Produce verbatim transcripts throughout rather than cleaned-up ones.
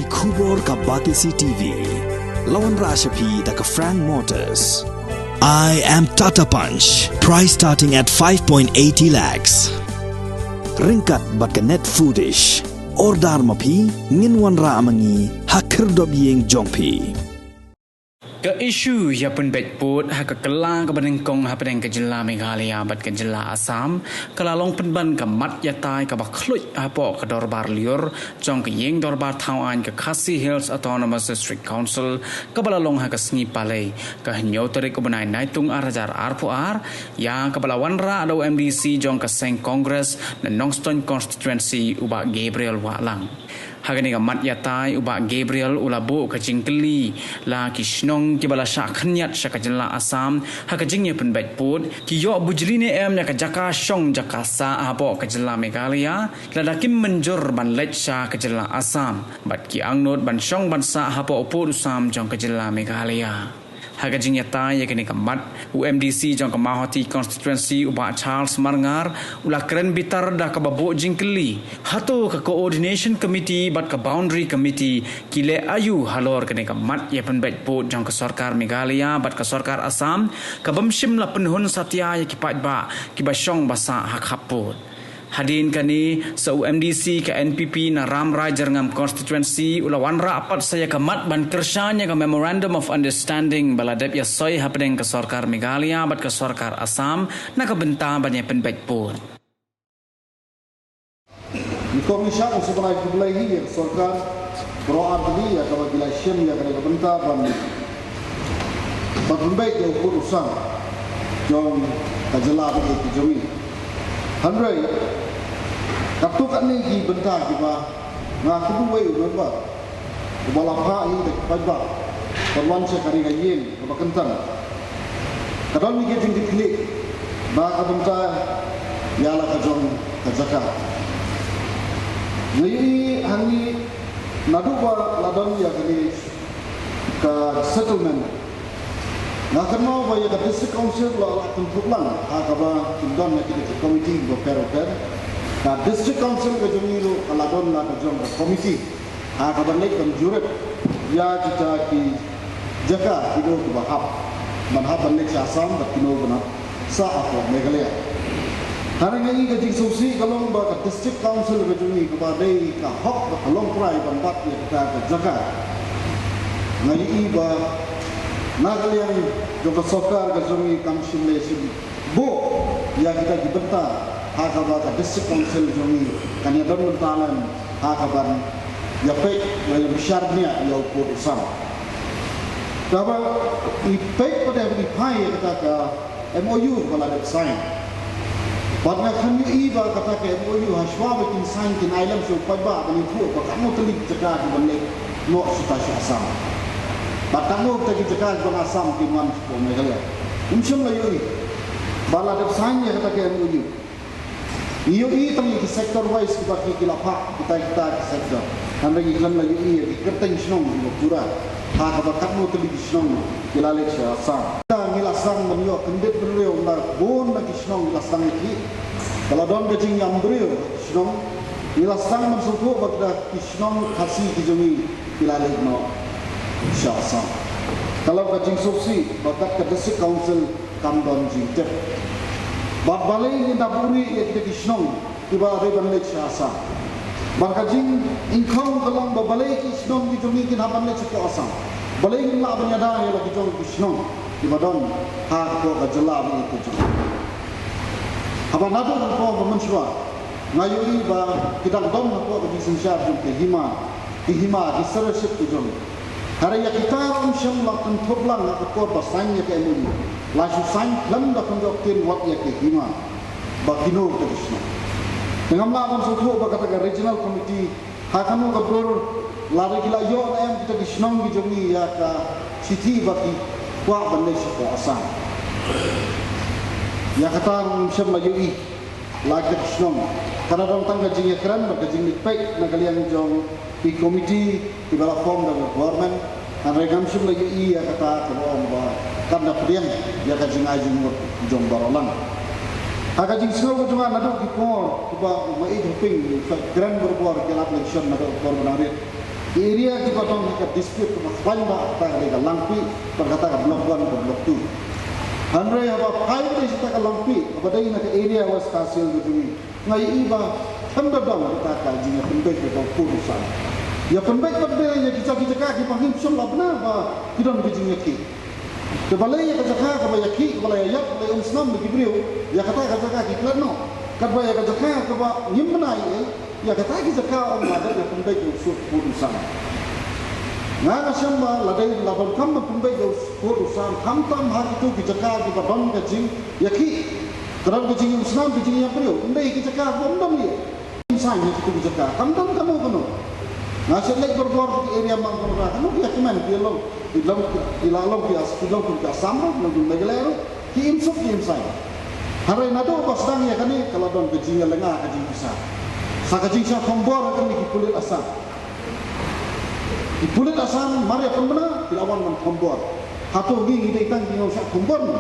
Khubor ka Batesi T V. La wanrah sha phi da ka Frank Motors. I am Tata Punch. Price starting at five point eighty lakhs. Ryngkat bad ka Net Foodish. Order ma phi, ngin wanrah ma ngi ha khyrdop ïing jong phi. Ka issue ïa pynbeit pud ha ka kylla kaba nyngkong hapdeng ka jylla Meghalaya bad ka jylla Assam ka la long pynban ka mat ïatai kaba khluit hapoh ka dorbar lyiur jong ka ïing dorbar thaw aiñ ka Khasi Hills Autonomous District Council kaba la long ha ka sngi Palei ka hynñiew tarik u bnai Naitung ar hajar arphew ar, ïa kaba la wanrah da u M D C jong ka seng Congress na Nongstoiñ constituency u Bah Gabriel Wahlang. Ha kane ka mat ïatai u Bah Gabriel u la buh ka jingkylli la ki shnong kiba la shah khynñiat sha ka jylla Assam ha ka jingïapynbeit pud ki ïoh bujli ne em ïa ka jaka shong jaka sah hapoh ka jylla Meghalaya lada kim mynjur ban leit sha ka jylla Assam bad ki angnud ban shong ban sah hapoh u pud u sam jong ka jylla Meghalaya. Ha ka jingïatai ïa kane ka mat, u M D C jong ka Mawhati constituency u Bah Charles Marngar u la kren bitar da kaba buh jingkylli, hato ka coordination committee bad ka boundary committee ki leh aïu halor kane ka mat ïapynbeit pud jong ka sorkar Meghalaya bad ka sorkar Assam kabym shym la pynhun satia ïa ki paidbah kiba shong ba sah ha khappud. Hadien kane sa u M D C ka N P P na Rambrai Jyrngam constituency u la wanrah pat sa ïa ka mat ban kyrshan ïa ka Memorandum of Understanding ba la dep ïasoi hapdeng ka sorkar Meghalaya bad ka sorkar Assam na ka bynta ban ïapynbeit pud. Ngi kong ngi shah u sngewbha khublei hi ïa ka sorkar baroh artylli ïa kaba ki la shim ïa kane ka bynta ban ban pynbeit ïa u pud u sam jong ka jylla bad ïa ki jong ngi. Hynrei katto katne ki bynta kiba nga kum uwei u member uba la phah hi da ki paidbah ban wan sha ka ri ka ïing kaba kyntang, ka don ïa ki jingkitkhlieh na ka bynta ïa la ka jong ka jaka. Nga ïohi hangne naduh ba la don ïa kane ka settlement, nga kynmaw ba ïa ka District Council la, la kynthup lang ha kaba kin don ïa ki committee ba pher ba pher. Ka District Council ka jong ngi ruh ka la don la ka jong ka committee ha kaba leit ban jurip ïa kita ki jaka kino kiba hap ban hap ban leit sha Assam bad kino ban hap sah hapoh Meghalaya. Hynrei nga i ka jingsngewsih ka long ba ka District Council ka jong ngi kaba dei ka hok bad ka longprai ban bat ïa kita ka jaka, nga i ba na ka liang jong ka sorkar ka jong ngi kam shym la shim buh ïa kita ki bynta ha kaba ka District Council jong ngi kan ïadon bynta lem ha kaban ïapeit lane ïabishar bniah ïa u pud u sam. Kaba i peit pat ïa i phai ïa kata ka M O U ba la dep sign. Bad nga khlem ïohi ba kata ka M O U ha shuwa ba kin sign kin ai lem sha u paidbah ban ïathuh ba katno tylli ki jaka kiban leit noh shuwa sha Assam. Bad katno kita ki jaka kiban Assam kin wan sha Meghalaya. Ym shym la ïohi ba la dep sign ïa kata ka M O U. Ngi ïohi tang ïa ki sector wise kiba ki, ki la phah kita kita ki sector. Hynrei ngi khlem la ïohi ïa ki kyrteng shnong kiba pura ha kaba katno tylli ki shnong ki la leit sha Assam. Ngi la sdang ban ïoh kyndit bynriew na bun na ki shnong ngi la sdang ïa ki. Ka la don ka jingïam briew ha ki shnong. Ngi la sdang ban sngewthuh ba kita ki shnong Khasi ki jong ngi ki la leit noh sha Assam. Ka long ka jingsngewsih ba kat ka District Council kam don jingtip. Bad balei ngin da buhrieh ïa kita ki shnong kiba dei ban leit sha Assam. Bad ka jingïngkhong ka long ba balei ki shnong ki jong ngi kin hap ban leit sha Assam. Balei ngin lah ban ïada ïa la ki jong ki shnong kiba don ha ka jylla ba ïeit ka jong ngi. Haba naduh ka por ba mynshuwa nga ïohi ba ki dang don hapoh ka jingsynshar jong ka hima, ki hima, ki surrogacy ki jong. Hynrei ïa kita ruh ym shym la kynthup lang ha ka por ba sign ïa ka M O U. La shu sign khlem da pyndonkam wat ïa ka hima ba kino kita ki shnong. Te ngam lah ban sngewthuh ba kata ka regional committee ha kano ka dur lada ki la ïoh ne em kita ki shnong ki jong ngi ïa ka shithi ba ki kwah ban leit sha Assam. Ïa kata ruh ym shym la ïohi la kita ki shnong. Ka la don tang ka jingïakren bad ka jingpeit na ka liang jong ki committee kiba la form da ka government. Hynrei ngam shym la ïohi ïa kata kaba ong ba kan da pdiang ïa ka jingai jingmut jong baroh lang. Ha ka jingsngew ka jong nga naduh ki por kiba u Maieit Hoping u kren barabor ki lad election naduh ka por ba dang rit. Area kiba don ha ka dispute kaba khlaiñ ba kata ka dei ka Langpih bad kata ka Block One bad Block Two. Hynrei haba phai te sha kata ka Langpih kaba dei na ka area West Khasi Hills ka jong ngi, nga ïohi ba khlem da don kata ka jingïapynbeit ïa ka u khun u sam. Ïapynbeit bad dei ïa ki jaka ki jaka kiba ngim shym la bna ba ki don ka jingïakhih. Te balei ïa ka jaka kaba ïakhih, kaba la ïaïap, kaba la ïaumsnam da ki briew, ïa kata ka jaka ki klet noh. Katba ïa ka jaka kaba ngim bna ïa, ïa kata ki jaka ym la dep ïapynbeit ïa u sur khun u sam. Nga nga shem ba la dei la donkam ban pynbeit ïa u sur khun u sam, khamtam ha kito ki jaka kiba don ka jingïakhih. Ka don ka jingïaumsnam, ka jingïap briew. Ym dei ki jaka kaba ym don ïa. Saiñ ha kito ki jaka. Kam don kano kano. Nga shu leit borbor ki area Mawkyrwat, kano ki ïa kmen ki long, ki long, ki la long ki as, ki long ki Assam ruh, long ki Meghalaya ruh, ki im suk ki im saiñ. Hynrei naduh ba sdang ïa kane ka la don ka jingïalenga ka jingpisa. Sa ka jingshah thombor ha kane ki pulit Assam. Ki pulit Assam mar ïa pynbna ki la wan ban thombor. Hato ngi ngi dei tang ki nongshah thombor mo?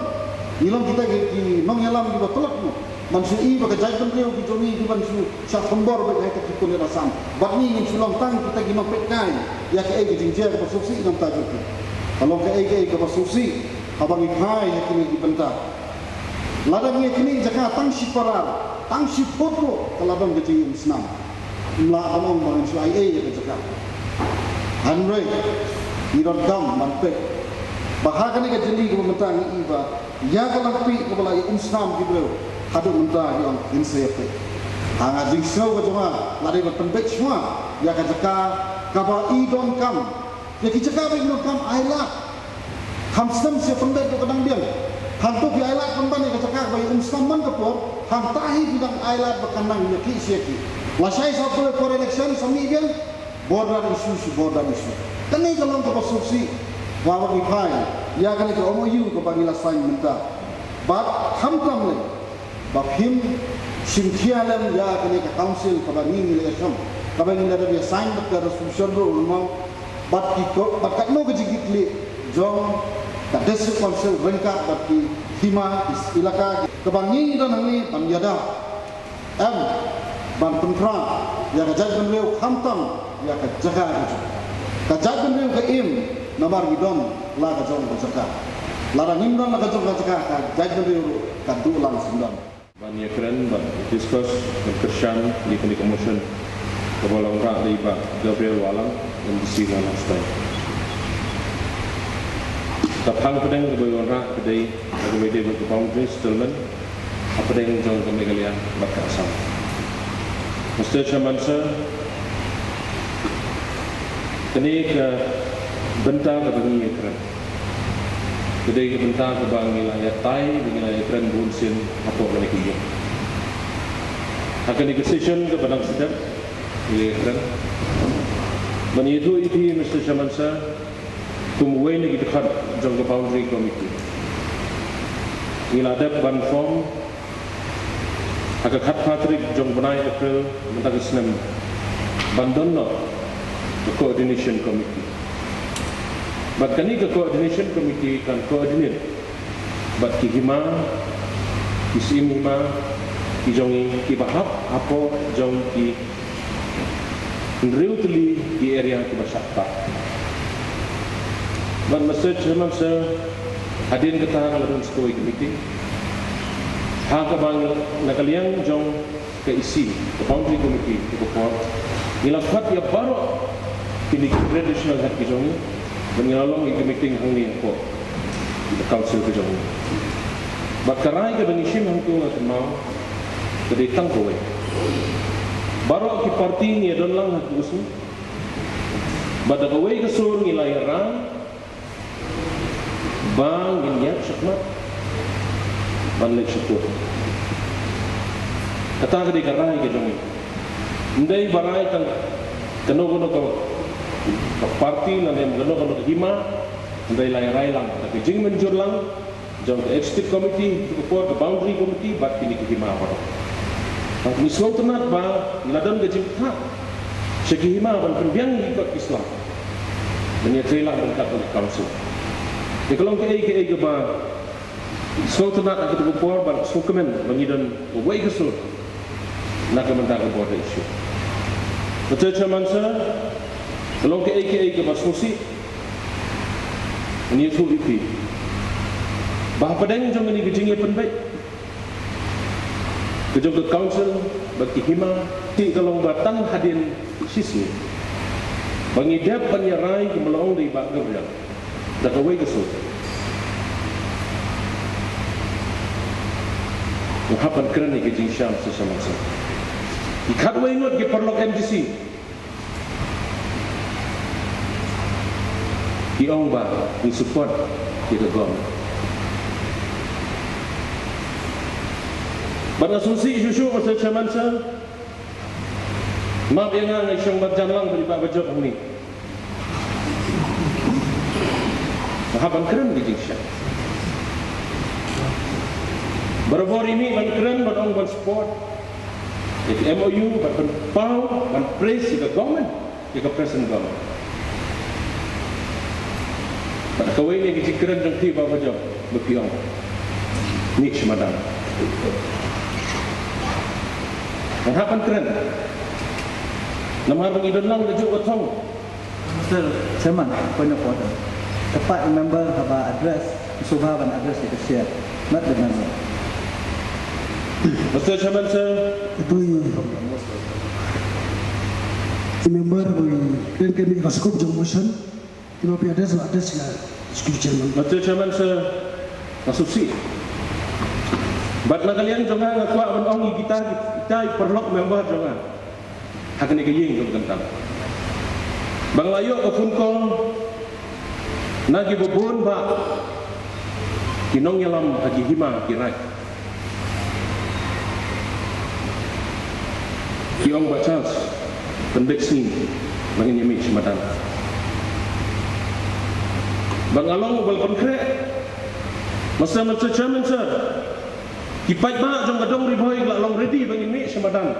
Ngi long kita ki, ki nongïalam kiba tlot mo? Ban shu i ba ka jaitbynriew ki jong ngi ki ban shu shah thombor bad ïa kita ki pulit Assam. Bad ngi ngin shu long tang kita ki nongpeitkai ïa kaei ka jingjia kaba sngewsih na ka bynta jong ki. Ka long kaei kaei kaba sngewsih haba ngi phai ïa kine ki bynta. Lada ngi ïa kine ki jaka tang shi parar, tang shi phut ruh ka la don ka jingïaumsnam. Ym lah ban ong ba ngin shu ai ei ïa ka jaka. Hynrei ngi donkam ban peit ba ha kane ka jylliew kaba mynta ngi i ba ïa ka Langpih kaba la ïaumsnam ki briew haduh mynta ngi ong ngin sa ïa peit. Ha nga jingsngew ka jong nga la dei ban pynbeit shuwa ïa ka jaka kaba i donkam. Ïa ki jaka ba i donkam ai lad. Kham snem sha pynbeit ruh ka dang biang. Hangto phi ai lad pynban ïa ka jaka ba i um snem man ka por, hangta hi phi dang ai lad ba kan nang ïa ki sha ki. Lashai sa poi por election sa mih biang. Border issue, shu border issue. Kane ka long kaba sngewsih. Wa ba ngi phai ïa kane ka M O U kaba ngi la sign mynta. Bad khamtam lei ba phim shim khia lem ïa kane ka council kaba ngi ngi la ïashong, kaba ngi la dep ïa sign bad ka resolution ruh, ruh mo. Bad ki ko, bad katno ka jingkitkhlieh jong ka District Council ryngkat bad ki hima, ki ilaka kaba ngi ngi don hangne ban ïada. Em, ban pynphra ïa ka jaitbynriew khamtam ïa ka jaka ka jong ka jaitbynriew ka im, namar ngi don la ka jong ka jaka. Lada ngim don la ka jong ka jaka, ka jaitbynriew ruh ka duh lang sngewdon. Ban ïakren, ban discuss, ban kyrshan ïa kane ka motion kaba la wanrah da i Bah Gabriel Wahlang, M D C Mawlaspai. Ka phang pdeng kaba wanrah ka dei kaba ïadei bad ka boundary settlement hapdeng jong ka Meghalaya bad ka Assam. Mister Chairman Sir, kane ka bynta kaba ngi ïakren ka dei ka bynta kaba ngi la ïatai, ba ngi la ïakren bun sien hapoh kane ka ïing. Ha kane ka session kaba dang sdang ngi la ïakren. Ban ïathuh ïa phi, Mister Chairman Sir, kum uwei na ki dkhot jong ka Boundary Committee, ngi la dep ban form ha ka khatphra tarik jong u bnai April mynta ka snem ban don noh ka Coordination Committee. Bad kane ka Coordination Committee kan coordinate bad ki hima, ki syiem hima ki jong ngi kiba hap hapoh jong ki hynriew tylli ki area kiba shah ktah. Bad Mister Chairman Sir, hadien kata ka la don sa kawei ka meeting ha kaba ngi, na ka liang jong ka E C, ka Boundary Committee, ka por ngi la khot ïa baroh kine ki traditional head ki jong ngi, bad ngi la long ïa ka meeting hangne hapoh ka council ka jong ngi. Bad ka rai kaba ngi shim hangto nga kynmaw ka dei tang kawei. Baroh ki party ngi ïa don lang ha ka U S U. Bad da kawei ka sur ngi la ïa rai ba ngin ïaid shakhmat ban leit sha court. Kata ka dei ka rai ka jong ngi. Ym dei ba rai tang kano kano ka, ka party lane kano kano ka hima, ym dei, la ïa rai lang da ka jingmynjur lang jong ka Executive Committee, ka por ka Boundary Committee bad kine ki hima baroh. Bad ngi sngewtynnat ba ngi la don ka jingthah sha ki hima ban pynbiang ïa ki kot ki sla ban ïatrei lang ryngkat bad ka council. Te ka long kaei kaei kaba sngewtynnat ha kata ka por bad sngewkmen ba ngi don kawei ka sur na ka bynta ka border issue. Mister Chairman Sir, Ka long kaei kaei kaba sngewsih. Ngi ïathuh ïa phi ba hapdeng jong kane ka jingïapynbeit ka jong ka council bad ki hima, te ka long ba tang hadien shisngi ba ngi dep ban ïarai kumba la ong da i Bah Gabriel da kawei ka sur. Nga hap ban kren ïa ka jingshisha, Mister Chairman Sir. Ki khatwei ngut ki paralok M D C ki ong ba ngi support ïa ka government. Bad nga sngewsih shuh shuh, Mister Chairman Sir. Map ïa nga, nga shong marjan lang bad i Bah Bajop hangne. Nga hap ban kren ka jingshisha. Barabor ïa ngi ban kren, ban ong, ban support ïa ka M O U, ban pynpaw, ban praise ïa ka government, ïa ka present government. Bad kawei na ki jingkren jong phi, Bah Bajop, ba phi ong mih sha madan. Ngan hap ban kren namar ba ngi don lang kajuh ka thong. Mister Chairman, point of order. Ka part member haba address, shuwa ban address ïa ka chair, not the member. Mister Chairman, sir. Ito i, i member ba i kren ka mih ka scope jong motion. Ki ba phi address, address ïa ka scope, Chairman. Mister Chairman, sir, nga sngewsih. Bad na ka liang jong nga, nga kwah ban ong ïa kita, kita i paralok member jong nga ha kane ka ïing jong ka, ba nga la ïoh ka phone call na ki babun ba ki nongïalam ha ki hima ki raid. Ki ong, Bah Charles, pynbeit sngi ba ngin ïa mih sha madan. Ba nga long uba la pynkhreh. Mister, Mister Chairman, sir, ki paidbah jong ka dong Ri Bhoi ki la long ready ba ngin mih sha madan.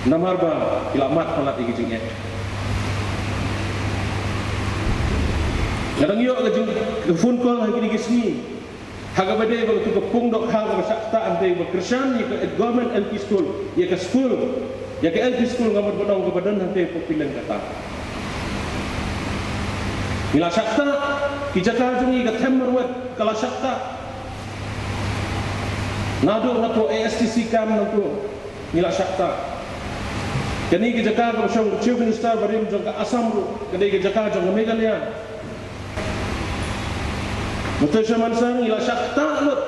Namar ba ki la mad palat ïa ki jingeh. Nga dang ïoh ka jing, ka phone call ha kine ki sngi. Ha kaba dei bad katu ka pung dohkha kaba shah ktah hangtei ba kyrshan ïa ka government L P school, ïa ka school, ïa ka L P school, nga mut ban ong, kaba don hangtei ha Pokpilen kata. Ngi la shah ktah, ki jaka jong ngi ka them marwet ka la shah ktah. Naduh na to A S T C camp na to ngi la shah ktah. Kane ka jaka kaba shong Chief Minister barim jong ka Assam ruh ka dei ka jaka jong ka Meghalaya. Mister Chairman, sir, ngi la shah ktah lut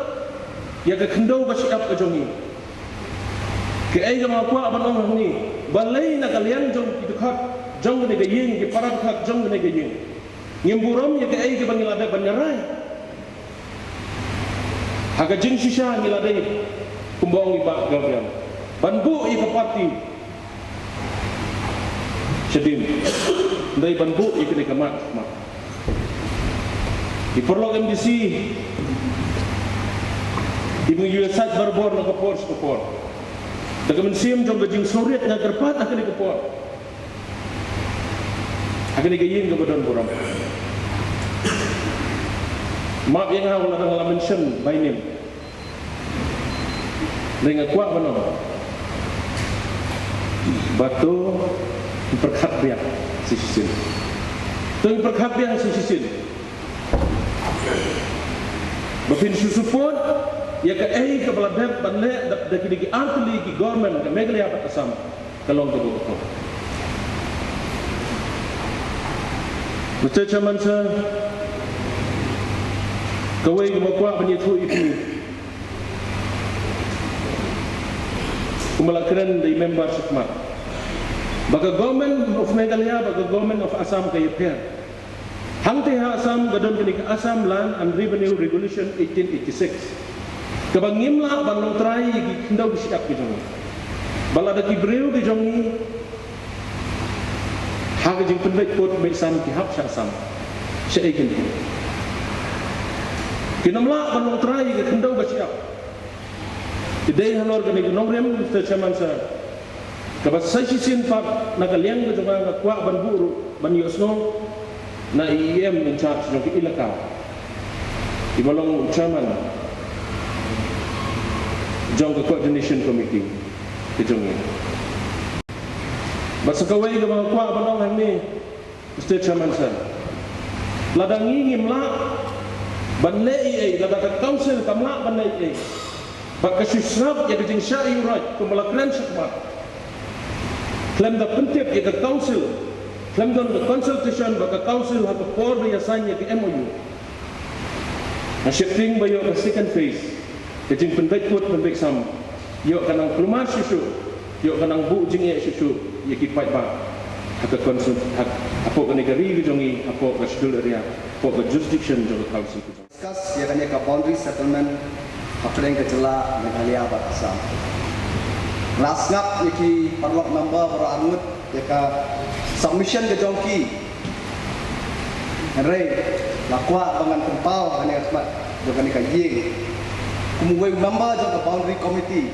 ïa ka khyndew ba shyiap ka jong ngi. Kaei kaba nga kwah ban ong hangne, balei na ka liang jong ki dkhot jong kane ka ïing, ki para dkhot jong kane ka ïing, ngim burom ïa kaei kaba ngi la dep ban ïarai. Ha ka jingshisha ngi la dei, kumba ong i Bah Gabriel, ban buh ïa ka party shadien, dei ban buh ïa kane ka mat. Mat i paralok M D C, i bym ïohsngew barabor na ka por sha ka por. Da ka mynsiem jong ka jingsngewrit nga kyrpad ha kane ka por. Ha kane ka ïing kaba don burom. Map ïa nga ba nga la mention by name. Dei nga kwah ban ong ba to pyrkhat biang sa shisien. To pyrkhat biang sa shisien. Ba phin shu support ïa kaei kaba la dep ban leh da, da kine ki artylli ki government ka Meghalaya bad Assam. Ka long kaba kongsan. Mister Chairman, sir, kawei kaba kwah ban ïathuh ïa phi, kumba la kren da i member shakhmat, ba ka Government of Meghalaya bad ka Government of Assam ka ïapher. Hangtei ha Assam ka don kane ka Assam Land and Revenue Regulation eighteen eighty-six, kaba ngim lah ban long trai ïa ki khyndew ki shyiap ki jong ngi. Ba lada ki briew ki jong ngi ha ka jingpynbeit pud beit san ki hap sha Assam, shaei kin pyn, kin ym lah ban long trai ïa ki khyndew ki shyiap. Te dei halor kane ka nongrim, Mister Chairman, sir, kaba sa shisien pat na ka liang ka jong nga nga kwah ban buh ruh ban ïohsngew na i E M in charge jong ka elaka, iba long u chairman jong ka coordination committee ka jong ngi. Bad sa kawei kaba nga kwah ban ong hangne, Mister Chairman Sir, lada ngi ngim lah ban leh ei ei, lada ka council kam lah ban leh ei ei, bad ka shu sngap ïa ka jingshah ïuhroit kumba la kren shakhmat, khlem da pyntip ïa ka council, khlem don ka consultation bad ka council ha ka por ba ïa sign ïa ka M O U, nga sheptieng ba ïoh ka second phase, ka jingpynbeit pud pynbeit sam, ïoh ka nang kulmar shuh shuh, ïoh ka nang buh jingeh shuh shuh ïa ki paidbah ha ka council, ha, hapoh kane ka ri ka jong ngi, hapoh ka schedule area, hapoh ka jurisdiction jong ka council ka jong ngi. Discuss ïa kane ka boundary settlement hapdeng ka jylla Meghalaya bad Assam. La sngap ïa ki paralok member baroh arngut ïa ka submission ka jong ki. Hynrei la kwah ba ngan pynpaw ha kane ka khmat jong kane ka ïing, kum uwei u member jong ka boundary committee,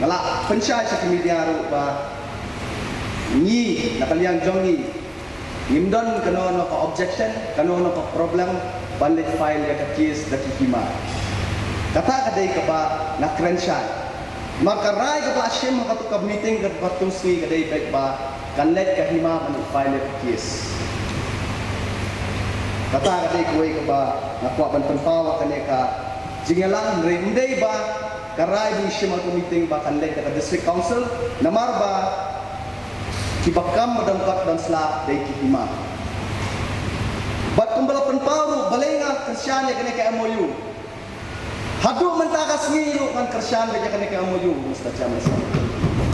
nga la pynshai sha ki media ruh ba ngi na ka liang jong ngi ngim don kano kano ka objection, kano kano ka problem ban leit file ïa ka case da ki hima. Kata ka dei kaba nga kren shai. Namar ka rai kaba la shim ha katu ka meeting kaba la tung sngi ka dei beit ba kan leit ka hima ban leit file ïa ka case. Kata ka dei kawei kaba nga kwah ban pynpaw ha kane ka jingïalang, hynrei ym dei ba ka rai ba ngi shim ha ka meeting ba kan leit da ka district council, namar ba kiba kam ba donkot don sla dei ki hima. Bad kumba la pynpaw ruh, balei nga kyrshan ïa kane ka M O U. Haduh mynta ka sngi ruh ngan kyrshan beit ïa kane ka M O U, Mister Chairman Sir.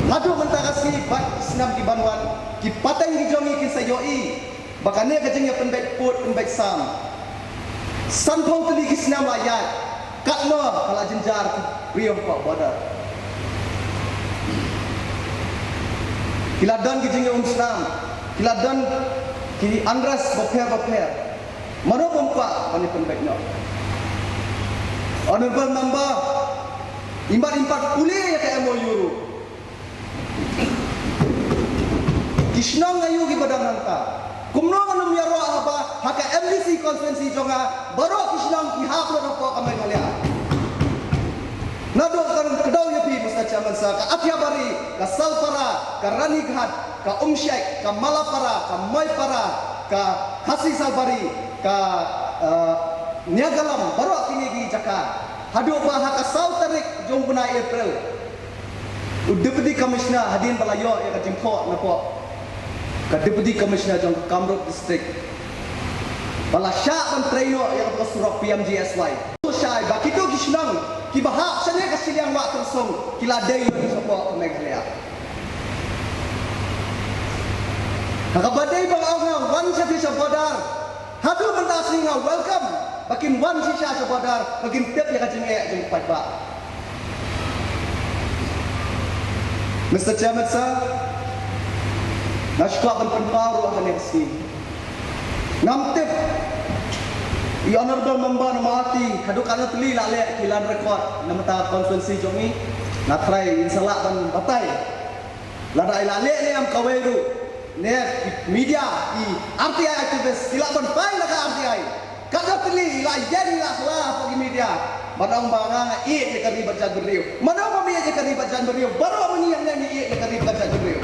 Haduh mynta ka sngi bad ki snem ki ban wan, ki pateng ki jong ngi kin sa ïohi ba kane ka jingïapynbeit pud pynbeit sam, sanphew tylli ki snem la ïaid, katno ka la jynjar ki briew hapoh border. Ki la don ki jingïaumsnam, ki la don ki unrest bapher bapher. Mano bym kwah ban ïapynbeit noh? Honorable member, im pat, im pat pule ïa ka M O U ruh. Ki shnong aïu kiba don hangta? Kumno ngan ym ïaroh haba ha ka M D C constituency jong nga baroh ki shnong ki hap lut hapoh ka Meghalaya? Naduh ka Kdaw ïa phi, Mister Chairman Sir, ka Athiabari, ka Salpara, ka Ranighat, ka Umshek, ka Malapara, ka Moipara, ka Khasi Salbari, ka, eh, Niagalam, baroh kine ki jaka. Haduh ba ha ka saw tarik jong u bnai April, u Deputy Commissioner, hadien ba la ïoh ïa ka jingthoh napoh ka Deputy Commissioner jong ka Kamrup District, ba la shah ban trei noh ïa ka surok P M G S Y. To shai ba kito ki shnong kiba hap shane ka shiliang wah tyrsong ki la dei lut shapoh ka Meghalaya. Ha kaba dei ba nga ong nga wan sha phi sha border, haduh mynta sngi nga welcome ba kin wan shisha sha border, ba kin tip ïa ka jingeh jong ki paidbah. Mister Chairman Sir, nga shu kwah ban pynpaw ruh ha kane ka sngi. Ngam tip i Honorable Member na Mawhati haduh katno tylli la leh ki land record na bynta constituency jong ngi. Nga try, ngin sa lah ban batai. Lada i la leh ne em kawei ruh, ne media, i R T I activist, i lah ban phai na ka R T I. Katno tylli i la ïeng, i la kylla hapoh ki media ban ong ba nga, nga ïeit ïa ka ri bad jaitbynriew. Mano bym ïeit ïa ka ri bad jaitbynriew? Baroh ma ngi hangne ngi ïeit ïa ka ri bad jaitbynriew.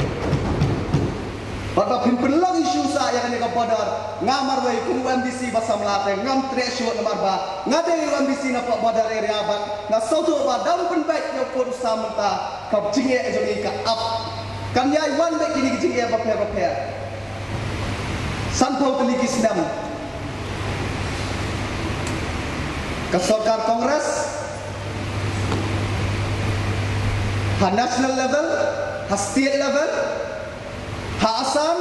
Bad ba phin pynlong issue sah ïa kane ka border, nga marwei kum u M D C ba samla te ngam treh shuh namar ba nga dei u M D C napoh border area bad nga sngewthuh ba dang pynbeit ïa u pud u sam mynta. Ka jingeh jong ngi ka ap. Kan ïai wan beit kine ki jingeh bapher bapher. Sanphew tylli ki snem ka sorkar Congress, ha national level, ha state level, ha Assam,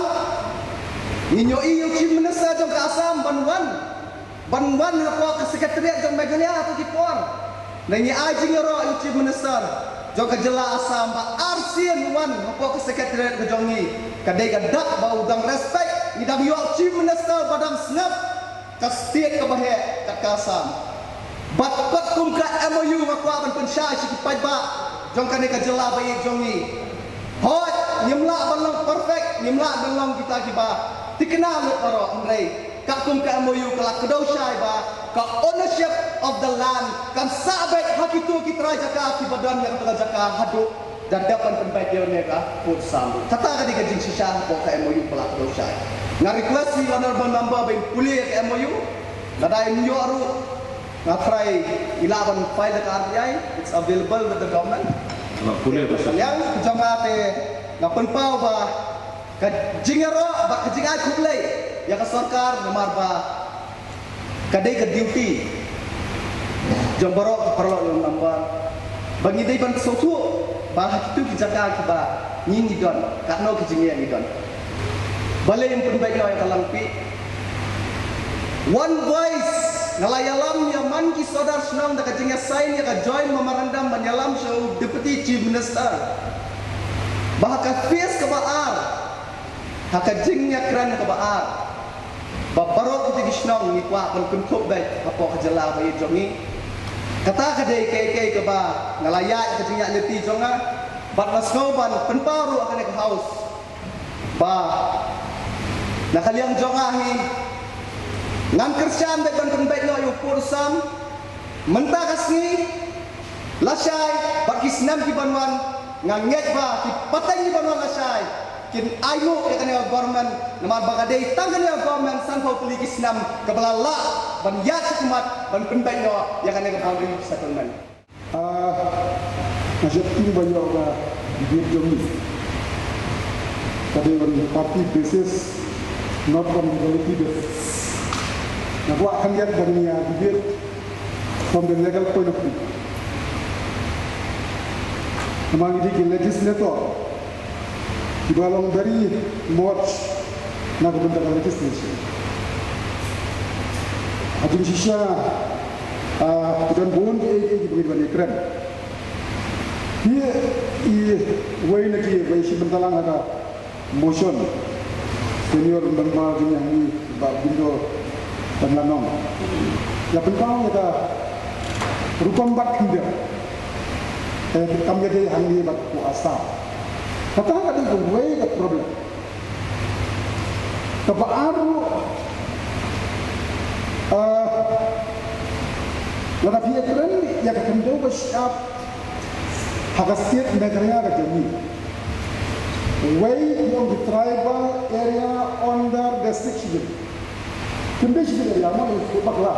ngin ïohi ïa u Chief Minister jong ka Assam ban wan. Ban wan hapoh ka secretariat jong Meghalaya ha kito ki por. Ngi ai jingïaroh ïa u Chief Minister jong ka jylla Assam ba arsien wan hapoh ka secretariat ka jong ngi. Ka dei ka dak ba u dang respect, ngi dang ïoh Chief Minister ba dang sngap ka state kaba heh kat ka Assam. Bad katkum ka M O U nga kwah ban pynshai sha ki paidbah jong kane ka jylla ba ïeit jong ngi. Hooid, ngim lah ban long perfect, ngim lah ban long kita kiba thikna lut baroh, hynrei katkum ka M O U ka la kdew shai ba ka ownership of the land kan sah beit ha kito ki trai jaka kiba don ïa kata ka jaka haduh Da dep ban pynbeit ïa une ka pud sam. Kata ka dei ka jingshisha hapoh ka M O U ba la kdew shai. Nga request ïa u honorable member ba in pule ïa ka M O U. Lada im ïoh ruh nga try i lah ban file da ka R T I. It's available with the government. Nga pule ba sa. Ïa ka jong nga te nga pynpaw ba ka jingïaroh bad ka jingai khublei ïa ka sorkar namar ba ka dei ka duty jong baroh ka paralok ïa u member ba ngi dei ban sngewthuh ba ha kitu ki jaka kiba ngi ngi don katno ki jingeh ngi don. Balei ym pynbeit noh ïa ka langpih? One voice. Nga la ïalam ïa man ki sordar shnong da ka jingïasign ïa ka joint memorandum ban ïalam sha u Deputy Chief Minister ba ha ka phase kaba ar, ha ka jingïakren kaba ar, ba baroh kita ki shnong ngi kwah ban kynthup beit hapoh ka jylla ba ïeit jong ngi. Kata ka dei kaei kaei kaba nga la ïaid ha ka jingïaid lynti jong nga bad nga sngew ban pynpaw ruh ha kane ka House ba na ka liang jong nga hi ngan kyrshan beit ban pynbeit noh ïa u pud u sam mynta ka sngi lashai bad ki snem ki ban wan. Nga ngeit ba ki pateng ki ban wan lashai kin ainguh ïa kane ka government namar ba ka dei tang kane ka government sanphew tylli ki snem kaba la lah ban ïaid shakhmat ban pynbeit noh ïa kane ka boundary settlement. Ah, nga sheptieng ba ïoh ka debate jong ngi ka dei on party basis, not on reality basis. Nga kwah khyndiat ban ïa debate from the legal point of view. Namar ngi dei ki legislator kiba long very much na ka bynta ka legislation. Ha jingshisha, ah, ki don bun kiei kiei kiba ngi dei ban ïakren. Hi iwei na kiwei shi bynta lang ha ka motion. Senior member jong ngi, Bah Bindo Tanlanong, ïa pynpaw ïa ka rukom bat khyndiat. Eh, kam ïadei hangne bad u Assam. Kata ka dei kawei ka problem. Kaba ar ruh, eh, lada phi ïakren ïa ka khyndew ka shyiap ha ka state Meghalaya ka jong ngi. Wei ki ong ki tribal area under district schedule. Kim dei schedule area mo, i bakla.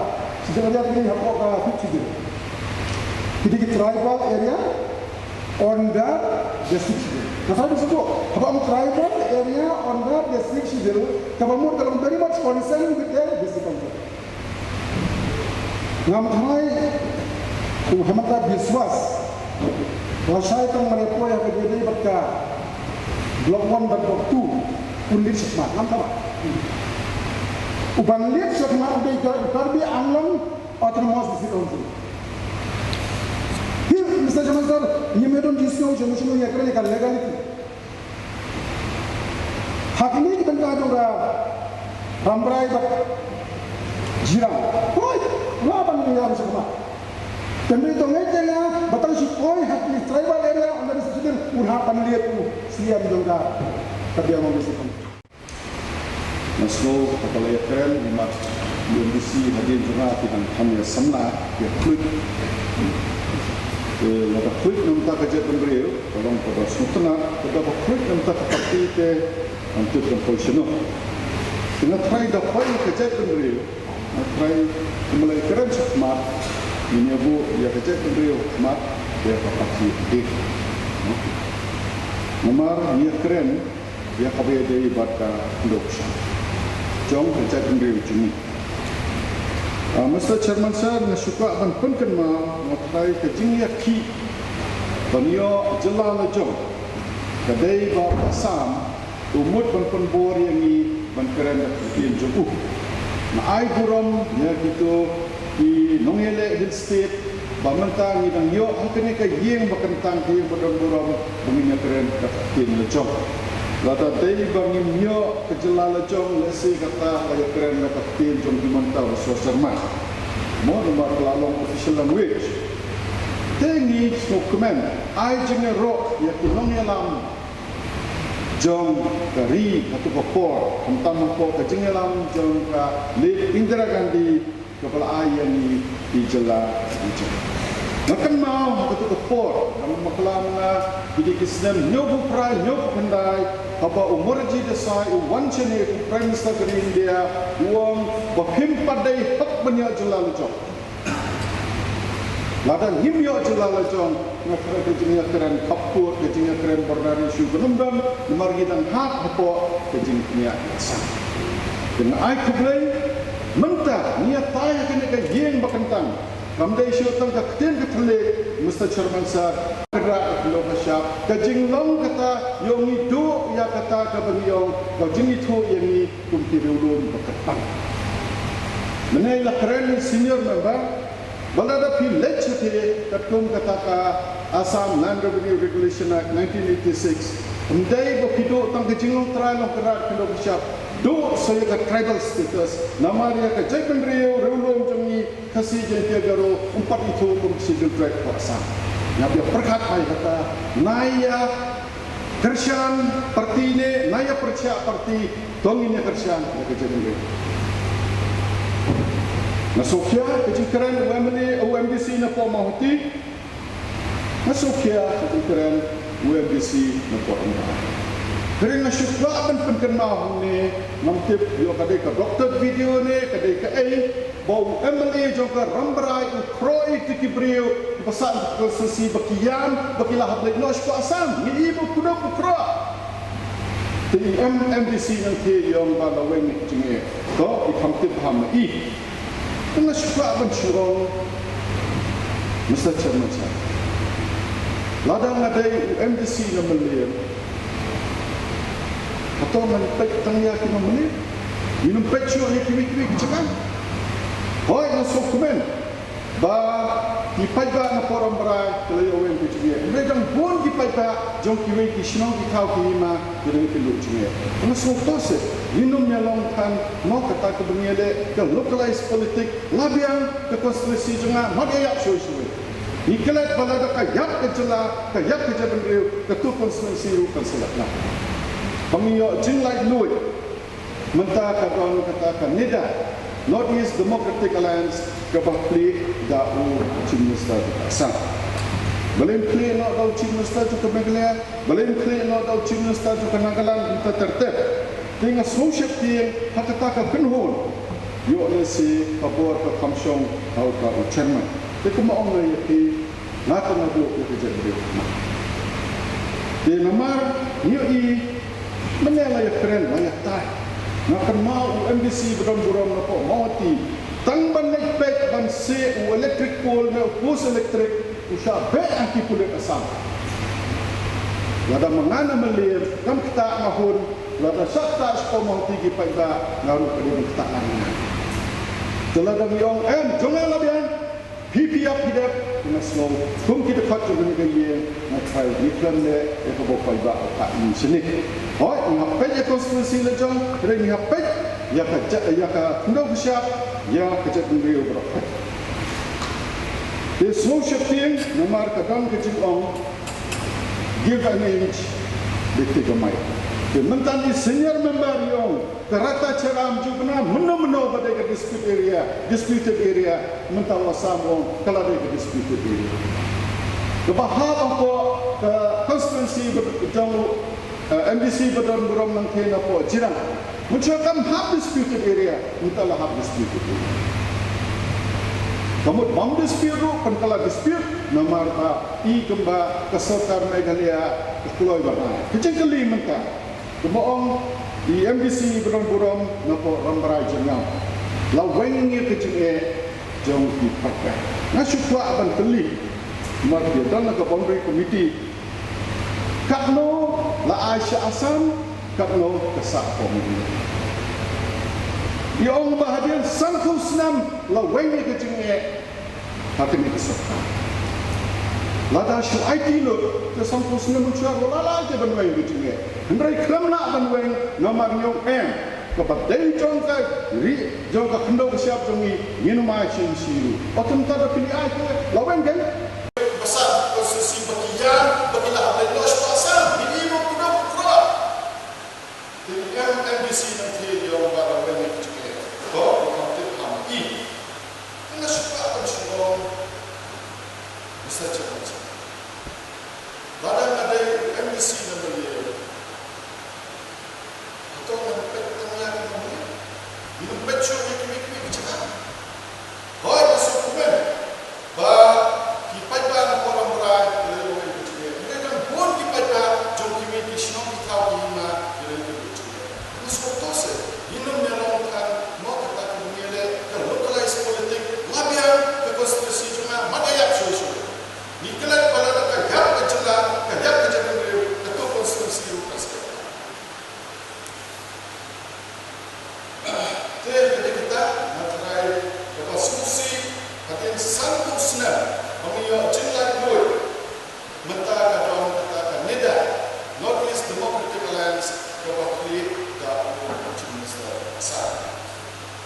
Schedule area ki hapoh ka fifth schedule. Ki dei ki tribal area under district schedule. Ka sa dei shuh haba ong tribal area under district schedule, kaba mut ka long very much concerned with the district council. Ngam tharai u Himanta Biswas lashai tang ban ïa poi ha ka jingïadei bad ka Block One bad Block Two un leit shakhmat, ngam tharai. U ban leit shakhmat u dei ka Karbi Anglong Autonomous District Council. Hi, Mister Chairman Sir, ngim don jingsngew sha, sha ïa ka legality. Ha kine ki bynta jong ka Rambrai bad Jirang, hooid, la ban ïa shakhmat. Tangba to ngeit ïa nga ba tang shu poi ha kine tribal area under district schedule, un hap ban leit u C M jong ka Karbi Anglong District. Nga sngew haba la ïakren i mat u M D C hadien jong nga, ki dang kham ïa samla, ïa khluit. Te lada khluit na bynta ka jaitbynriew ka long kaba sngewtynnat, lada ba khluit na bynta ka party te ngam tip kan poi shano. Te nga tharai da poi ka jaitbynriew, nga tharai kumba la ïakren shakhmat, ngin ïa buh ïa ka jaitbynriew shakhmat, ïa ka party te. Namar ngi ïakren ïa kaba ïadei bad ka khyndew kshaid jong ka jaitbynriew jong ngi. Ah, Mister Chairman Sir, nga shu kwah ban pynkynmaw, nga tharai ka jingïakhih ban ïoh jylla la jong ka dei ba u Assam u mut ban pynbor ïa ngi ban kren da ka ktien jong u. Nga ai burom ïa kito ki nongïaleh Hill State ba mynta ngi dang ïoh ha kane ka ïing ba kyntang, ka ïing ba don burom, ba ngin ïakren da ka ktien la jong. Lada dei ba ngim ïoh ka jylla la jong, lehse kata la ïakren da ka ktien jong ki mynta ba shu syrmat. Mo namar ka la long official language. Te ngi sngewkmen, ai jingïaroh ïa ki nongïalam jong ka ri ha tu ka por, khamtam hapoh ka jingïalam jong ka Late Indira Gandhi, kaba la ai ïa ngi i jylla i jylla. Nga kynmaw ha katu ka por, ha ka bakla mynta, ki dei ki snem hynñiewphew phra, hynñiewphew khyndai, haba u Morarji Desai u wan shane kum u Prime Minister ka ri India, u ong ba phim pat dei hok ban ïoh jylla la jong. Lada ngim ïoh jylla la jong, nga kren ka jingïakren khappud, ka jingïakren border issue kan ym don, namar ngi dang hap hapoh ka jingpynïaid ïasam. Te nga ai khublei, mynta ngi ïatai ha kane ka ïing ba kyntang. Kam dei shuh tang ka ktien ka thylliej, Mister Chairman Sir, ka rak ka khyndew ka shap, ka jinglong kata, ïoh ngi duh ïa kata kaba ngi ong, ka jingithuh ïa ngi kum ki riewlum ba kyrpang. Mynne la kren senior member, ba lada phi leit shathie katkum kata ka Assam Land Revenue Regulation Act nineteen eighty-six, ym dei ba phi duh tang ka jinglong trai long ka rak ka khyndew ka shap, duh sa ïa ka tribal status, namar ïa ka jaitbynriew riewlum jong ngi, Khasi Jaiñtia Garo, ym pat ithuh kum Scheduled Tribe ka Assam. Nga pyrkhat ïa kata, nga ïa kyrshan parti ne, nga ïa pyrshah parti, to ngin ïa kyrshan ïa ka jaitbynriew. Nga sngewkhia ka jingkren u MLA, u MDC na poh Mawhati. Nga sngewkhia ka jingkren u MDC na poh Rambrai. Hynrei nga shu kwah ban pynkynmaw hangne, ngam tip ïoh ka dei ka doctored video ne ka dei kaei, ba u MLA jong ka Rambrai u khroh ïa ki briew kiba sah ka constituency ba ki ïam ba ki la hap leit noh sha Assam. Ngi i ba u kuduk u khroh. Te i MDC nangta i ong ba la weng ïa ka jingeh. To, i kham tip ba ha ma i. Te nga shu kwah ban shu ong, Mister Chairman Sir, lada nga dei u MDC na Mylliem, hato ngan peit tang ïa ki nong Mylliem? Ngin ym peit shuh ïa kiwei kiwei ki jaka? Hooid, nga sngewkmen ba ki paidbah na poh Rambrai ki la ïoh weng ka jingeh. Hynrei dang bun ki paidbah jong kiwei ki shnong ki thaw ki hima ki dang ïoh jingeh. Nga sngewthuh seh, ngin ym ïa long than mo kata kaba ngi ïaleh ka localized politics, la biang ka constituency jong nga, mad ïa ïap shuh shuh. Ngi klet ba lada ka ïap ka jylla, ka ïap ka jaitbynriew, katu constituency ruh kan sa lehnoh. Ba ngi ïoh jinglaitluid. Mynta ka don kata ka NEDA, North East Democratic Alliance, kaba plie da u Chief Minister jong ka Assam. Balei ym plie noh da u Chief Minister jong ka Meghalaya, balei ym plie noh da u Chief Minister jong ka Nagaland, mynta ter ter. Te nga sngew sheptieng ha kata ka kynhun. Ïoh lehse ka bor ka kham shong ha uta u chairman. Te kumba ong nga ïa phi, nga te nga duh ïa ka jaitbynriew. Te namar ngi ïohi, mynne la ïakren, la ïatai. Nga kynmaw u MDC ba don burom na poh Mawhati, tang ban leit peit ban seh u electric pole ne u post electric, u shah beh ha ki pulit Assam. Lada ma nga na Mylliem, ngam ktah nga hun, lada shah ktah sha poh Mawhati ki paidbah, nga ruh ka dei ban ktah nga. Te lada ngi ong em, jong nga la biang, phi phi ïap phi dep, nga sngew kum ki dkhot jong kane ka ïing, nga tharai ngi khlem leh ïa kaba u paidbah u khah ïa ngi shane. Hooid, ngi hap peit ïa ka constituency la jong, hynrei ngi hap peit ïa ka ja-, ïa ka khyndew ka shyiap, ïa ka jaitbynriew baroh. Te sngew sheptieng namar ka don ka jingong, give an inch, they take a mile. Te mynta i senior member i ong, ka rta cheram ju bna mynno mynno ba dei ka dispute area, disputed area, mynta u Assam u ong ka la dei ka disputed area. Kaba hap hapoh ka constituency ba jong, eh, MDC ba don burom nangta napoh Jirang. Mynshuwa kam hap disputed area, mynta la hap disputed area. Ka mut bym dispute ruh, pynkylla dispute, namar ba i kumba ka sorkar Meghalaya ka kloi ba rai. Ka jingkylli mynta, kumba ong i MDC ba don burom napoh Rambrai Jyrngam, la weng ïa ka jingeh jong ki paidbah. Nga shu kwah ban kylli, namar ki don la ka boundary committee, katno la ai sha Assam, katno ka sah hapoh Meghalaya. I ong ba hadien sanphew snem la weng ïa ka jingeh ha kane ka sorkar. Lada shu aiti lut, te sanphew snem mynshuwa ruh la lah te ban weng ïa ka jingeh. Hynrei khlem lah ban weng, namar ngi ong em, kaba dei jong ka ri, jong ka khyndew ka shyiap jong ngi, ngin ym ai shisha ruh. Ot mynta da phi ai te la weng kein. Ba sah constituency ba ki ïam, ba ki la hap leit noh sha Assam, ngi i ba kuduk u khroh. Te i MDC nangta i ong ba la weng ïa ka jingeh. To, u kham tip ha ma i. Nga shu kwah ban shu ong. Peit shuh ïa kiwei kiwei ki jaka. Hooid, nga sngewkmen ba ki paidbah na Poram Brai ki la ïoh ïa ka jingeh. Hynrei don bun ki paidbah jong kiwei ki shnong ki thaw ki hima ki la ïoh ïa ka jingeh. Nga sngewthuh se ngin ym ïalong than mo kata ka jingeh leh ka localized politics, la biang ka constituency jong nga, mat ïa shuh shuh. Ngi klet ba lada ka ïap ka jylla, ka ïap ka jaitbynriew, kato constituency ruh ka sdang. Te ka dei kata, nga tharai kaba sngewsih, hadien sanphew snem ba ngi ïoh jinglaitluid, mynta ka don kata ka NEDA, North East Democratic Alliance, kaba khlieh da u Chief Minister Assam.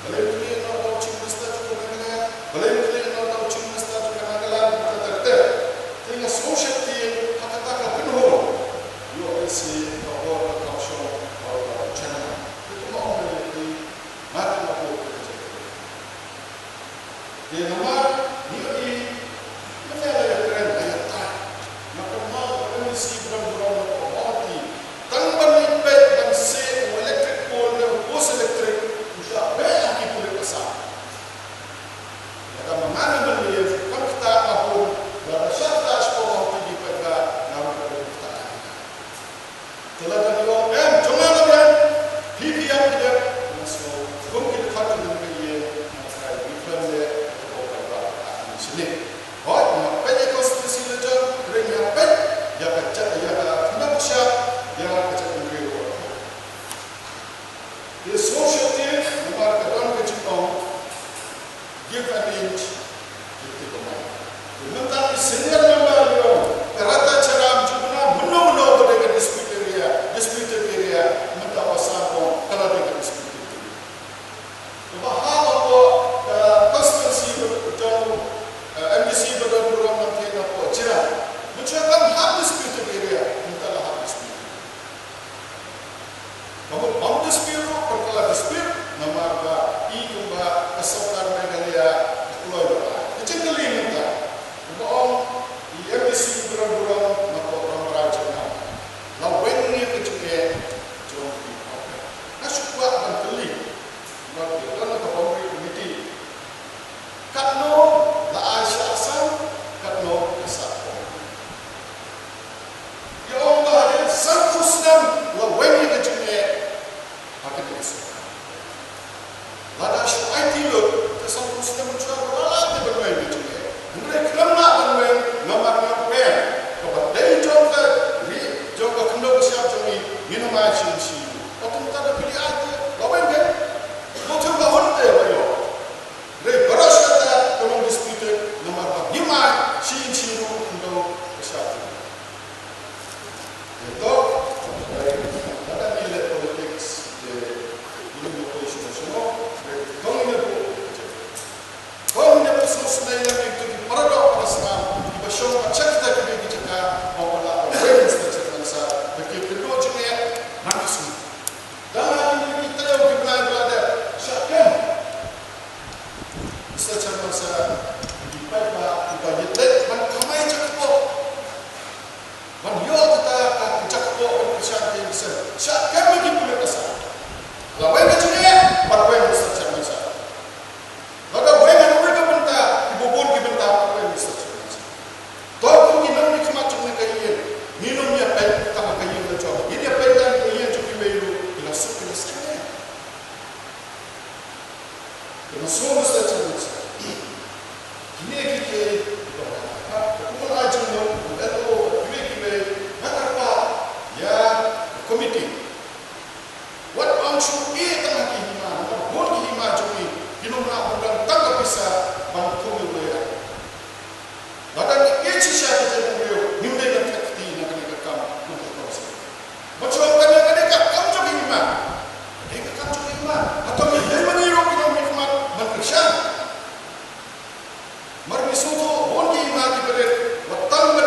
Balei khlieh noh da u Chief Minister jong ka Meghalaya, balei khlieh noh da u Chief Minister jong ka Nagaland, kata ter ter. Te nga sngewsih te ha kata ka kynhun, ïoh ïa si ka bor ka kam shong ha u General. Te kumba ong ïa ki, nga te nga bor ka jong. Te namar ngi ïohi mynne la ïakren la ïatai. Nga kynmaw u M D C Brem Burom u ong, tang ban leit peit ban seh u electric pole ne u post electric, u shah beh ha ki pulit Assam. Lada ma nga ne mynne, kam ktah nga bun, lada shah ktah shapoh ma u T V peit ba nga ruh ka bun ktah. Te lada ngi ong em, jong nga la biang, phi phi ïam phi dep, nga sngew kum ki dkhot ki dang peit ïa, nga tharai ngi khlem leh kaba paidbah ka ngi shane. Hooid, ngi hap peit ïa ka constituency la jong, hynrei ngi hap peit ïa ka jait, ïa ka khyndew ka shyiap, ïa ka jaitbynriew. Te sngewsih te namar ka don ka jingong, give an inch, give it a mile. Te mynta ki senior member ïa ka Rata Charam jong nga, mynno mynno ba dei ka disputed area, disputed area, mynta ba Assam ong ka la dei ka disputed area. Kaba hap hapoh ka constituency ba jong, eh, M D C ba don burom nangta hapoh Jirang, mynta kam hap disputed area, mynta la hap disputed. Ka mut ym dispute ruh, pyrkhat la dispute, namar ba i kumba ka sorkar Meghalaya ka kloi ba ka jingkylli mynta. Kumba ong i M D C burom burom na Poram Brai jong nga, la weng ïa ka jingeh jong ki. Nga shu kwah ban kylli. Namar ki don ka boundary committee. Katno la ai sha Assam, katno ka sah Poram. Ïa ong ba hadien sanphew snem la weng ïa ka jingeh ha kane ka sorkar. Lada shu aiti lut, te sanphew snem shuwa la lah te ban weng ïa ka jingeh. Hynrei khlem lah ban weng namar nga pyrkhat kaba dei jong ka ri, jong ka khyndew ka shyiap jong ngi, ngin ym ai shisha. Ot mynta da phi aiti la weng ka. Mo te ba hun te ba ïoh. Hynrei baroh shi katta ka long disputed namar ba ngim ai shi inch ruh khyndew ka shyiap jong ngi. Ïa to, lada ngi leh politics te ngim ïoh poi shano shano, hynrei to ngin ïa buh. To ngin ïa buh sngewsynei lem ïa kito ki para doh para snam kiba shong ha kita kiba ki jaka ba ym lah ban weng Mister Chairman Sir, ba ki kynduh jingeh man ka sngi. Dang ha kine ki taïew ki bnai ba la dep, shah kem Mister Chairman Sir, ki paidbah kiba ïeit leit ban kamai jakpoh, ban ïoh kata ka jakpoh ban kyrshan ïa ki seng, shah kem ïa ki pulit Assam. La weng ka jingeh, bad weng Mister Chairman Sir. Lada weng ha kawei ka bynta, kiba bun ki bynta, bad weng Mister Chairman Sir. To kum ki nongmihkhmat jong kane ka ïing, ngin ym ïa peit tang ha ka ïing la jong, ngin ïa peit tang ha ka ïing jong kiwei ruh, ki la suk ki la saiñ. Te nga sngew Mister Chairman Sir, kine ki kiei kiba nga kyrpad, ka kumno ai jingmut u L O, kiwei kiwei, nga kyrpad ïa ka committee. Wat ong shu ïeh tang ha ki hima, namar bun ki hima jong ngi, kim lah ban don tang ka pisa ban thung ïa u roi. Lada ngi ïeit shisha ïa ka jaitbynriew, ngim dei ban thep kti na kane ka kam, kumta ka seng. Bad shuwa kane, kane ka kam jong ka hima. Kane ka kam jong ka hima. Hato ngi dei ma ngi ruh ki nongmihkhmat ban kyrshan? Namar ngi sngewthuh bun ki hima kiba rit, wat tang ban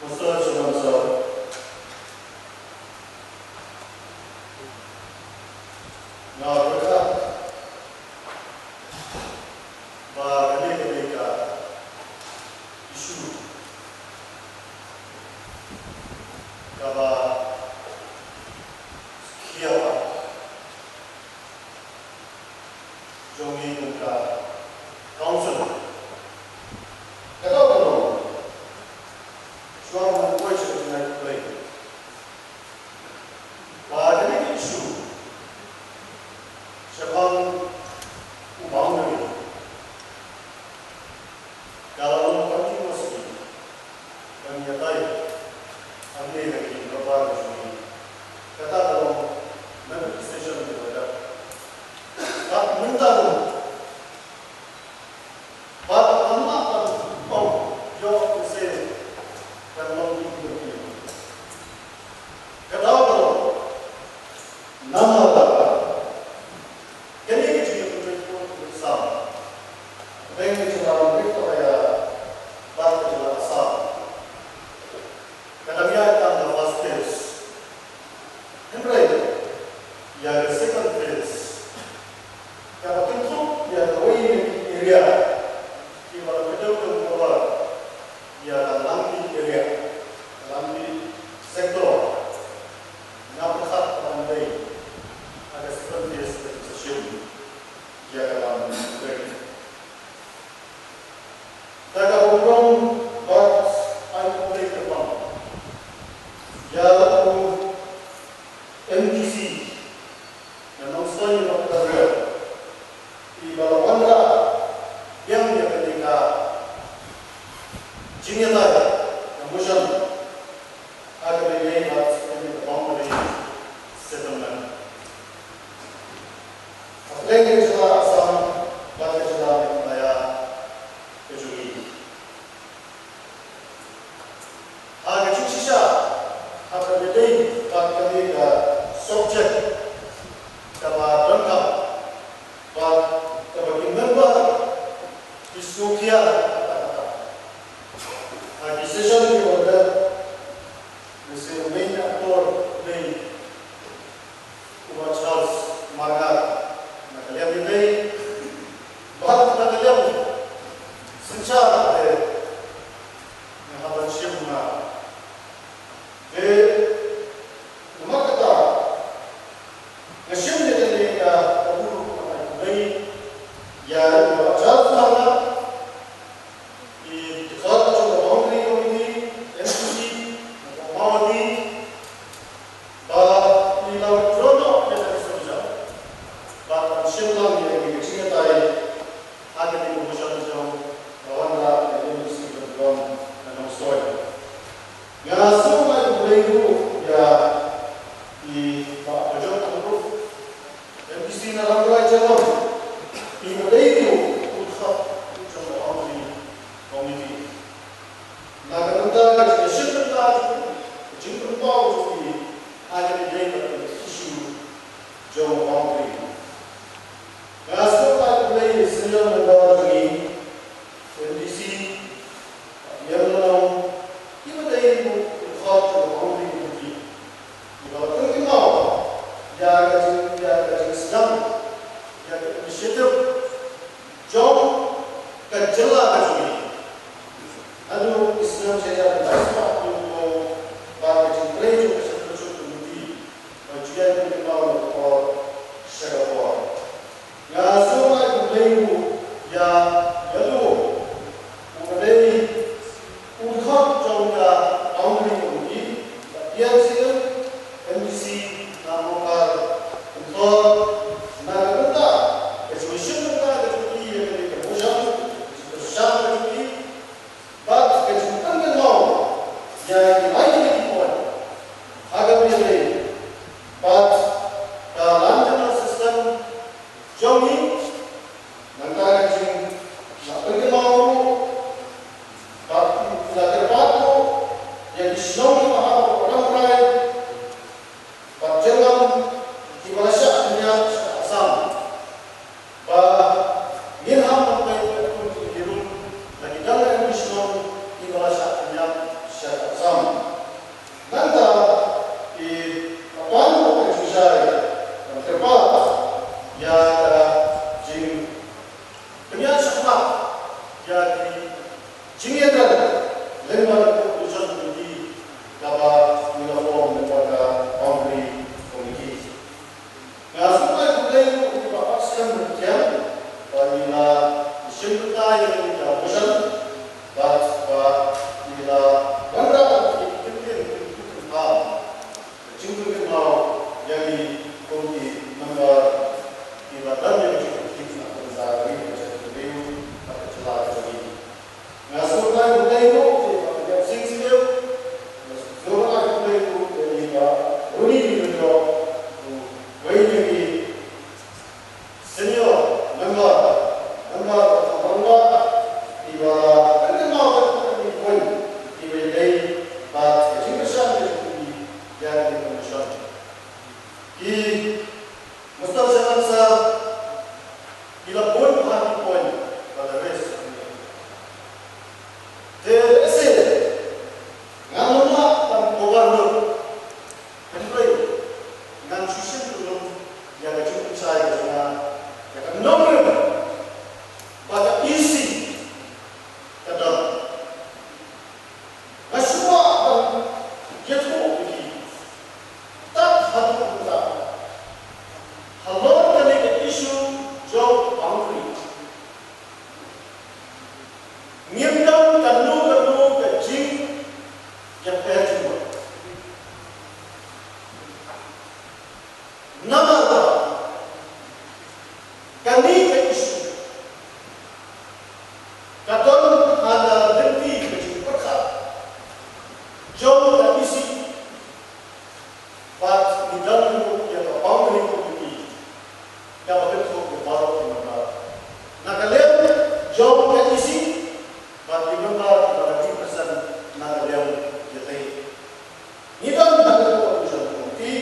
Pastor Shimon Sir, nga pyrkhat ba kane ka dei ka issue kaba khia ba jong ngi kum ka council. Ka dei ka long shuwa ban poi sha ka jingai pyrthei ba kane ka issue Kane ka subject kaba donkam bad kaba ki member ki sngewkhia. Ha ki session kiba la dep, nga sngewbha ban akor dei u Bah Charles Marngar na ka liang ïadei bad na ka liang synshar te nga hap ban shim nga. Te namar kata nga shim ïa kane ka kabu ruh ban ai khublei ïa u Bah Charles Marngar, i dkhot jong ka boundary committee M C C na ka Mawdi, ba i la withdraw noh ïa ka resolution bad ban shim lang ïa ka jingïatai ha kane ka motion jong ka wanrah ka M D C jong ka Nongstoiñ. Nga sngewbha ban ai khublei ruh ïa i Bah Bajot Angrup, M D C na Rambrai Chalong, iba dei ruh u dkhot jong ka boundary committee. Na ka bynta ka jingshim bynta jong i, ka jingpynpaw jong i ha kane ka dei ka issue jong ka boundary. Nga sngewbha ban ai khublei ïa i senior member jong i, M D C Niam Lanong, iba dei ruh u dkhot jong ka boundary committee, iba la pynkynmaw ïa ka jing, ïa ka jingsdang, ïa ka initiative jong ka jylla ka jong i. Haduh ki snem shi hajar khyndai spah hynñiew phew, bad ka jingtrei jong ka Central Youth Committee ba ju ïai pynkynmaw na ka por sha ka por. Nga sngewbha ban ai khublei ruh ïa, ïa u, uba dei u dkhot jong ka boundary committee, Bah T N C M, M D C na Mawkar Kynthor, na ka bynta ka jingshim bynta ka jong i ïa kane ka motion, ka jingkyrshan ka jong i, bad ka jingpynkynmaw ïa ki lai tylli ki point ha kaba ïadei bad ka land tenure system jong i. Nangta ka jing la pynkynmaw ruh bad la kyrpad ruh ïa ki shnong kiba ha Rambrai bad jyrngam kiba la shah pynïap sha Assam, ba ngin hap ban peit katkum ki rum la ki dang ki shnong kiba la shah pynïap sha Assam. Nangta i la pan ruh ka jingshai ban kyrpad ïa ka jingpynïaid shakhmat ïa ki jingïadei lyngba ka coordination committee kaba ngi la form lyngba ka boundary committee. Nga sngewbha ban khublei ïa i Bah Baskhem Ryngkiang ba i la shim bynta ïa kane ka motion bad ba i la wanrah ïa ki kyntien kyntu kyntham, ka jingpynkynmaw ïa ngi kum ki member kiba don ïa ka jingpynthik na ka bynta ka ri, ka jaitbynriew bad ka jylla ka jong ngi. Nga sngewbha ban khublei ruh ïa i Bah Sing Syiem, nga sngewbha ban khublei ruh ïa i Bah Runi Lyngdoh, uwei na ki senior member, member of Parliament, iba la pynkynmaw ïa kane ka point iba ïadei bad ka jingkyrshan ka jong i ïa kane ka motion. Ki Mister Chairman Sir, ki la bun bha ki point ba la raise. Te lehse ngan ym lah ban cover lut, hynrei ngan shu shim lut ïa ka jingpynshai ka jong nga ïa ka nongrim ba ka E C ka don. Nga shu kwah ban ïathuh ïa phi, tad haduh mynta, halor kane ka issue jong boundary, ngim don kano kano ka jingïapher jingmut. Namar ba kane ka issue ka don ha ka lynti ka jingpyrkhat jong ka E C, bad ngi don ruh ïa ka boundary committee kaba kynthup ïa baroh ki member na ka liang jong ka E C, bad ki member kiba la represent na ka liang ïatei. Ngi don ha ka coordination committee,